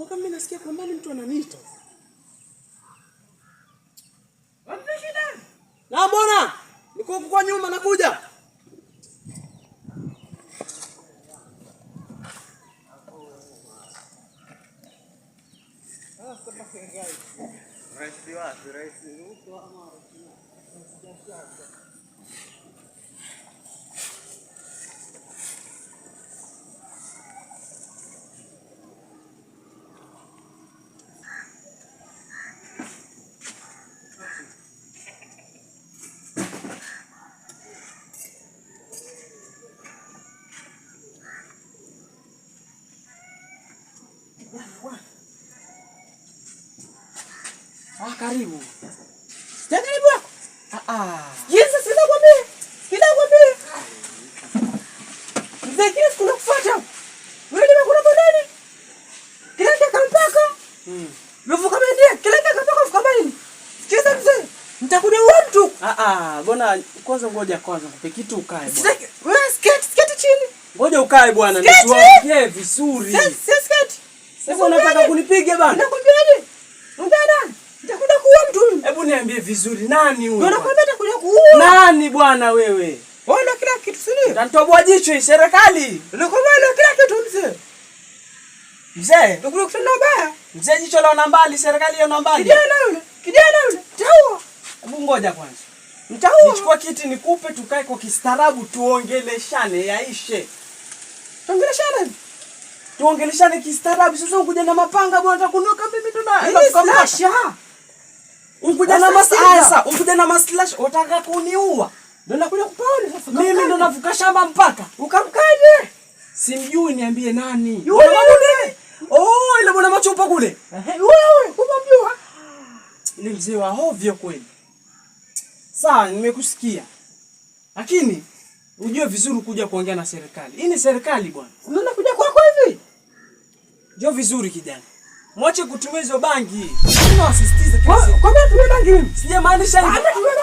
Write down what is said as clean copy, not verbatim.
Mwaka mimi nasikia kwa mbali mtu ananiita. Na mbona? Niko huku kwa nyuma nakuja. Ah, karibu. Sija karibu wako. Ah ah. Yes, sikiza kwambie. Sikiza kwambie. Mzee kile siku nakufuata. Wewe ndio kuna ndani. Kila kitu kampaka. Mevuka bendera, kila kitu kampaka vuka mbali. Sikiza mzee. Nitakuja uwe mtu. Ah ah, bwana kwanza ngoja kwanza nikupe kitu ukae bwana. Sitaki. Wewe sketi, sketi chini. Ngoja ukae bwana, Sketi! nituongee vizuri. Sasa sketi. Sasa unataka kunipiga bwana? Nakwambiaje? Ongea nani? Nitakuja kuua mtu mimi. Hebu niambie vizuri nani huyu? Ndio nakwambia nitakuja kuua. Nani bwana wewe? Wewe ndio kila kitu, si ndio? Utanitoboa jicho hii serikali. Nakwambia ndio kila kitu mzee. Mzee, Ndio kutenda ubaya. mzee jicho laona mbali, serikali yaona mbali. Kijana yule, kijana yule, nitaua. Hebu ngoja kwanza. Nitaua. Nichukua kiti nikupe, tukae kwa kistaarabu, tuongeleshane yaishe. Tuongeleshane. Tuongeleshane kistaarabu. Sasa ukuja na mapanga bwana, utakunuka mimi tuna. Hii slasha. Ukuja na Sasa masasa, ukuja na maslash, utaka kuniua. Ndio nakuja kupaona sasa. Mimi ndo navuka shamba mpaka. Ukamkaje? Simjui, niambie nani? Yule yule. Oh, ile bwana machupa kule. Ehe, yule yule, kumjua. Ni mzee wa hovyo kweli. Sawa, nimekusikia. Lakini ujue vizuri kuja kuongea na serikali. Hii ni serikali bwana. Ndio nakuja kwako hivi. Njoo vizuri kijana. Mwache kutumia hizo bangi. Mimi nawasisitiza kila Kwa siku. kwa nini tumia bangi mimi? Sijamaanisha hivyo. Hata tumia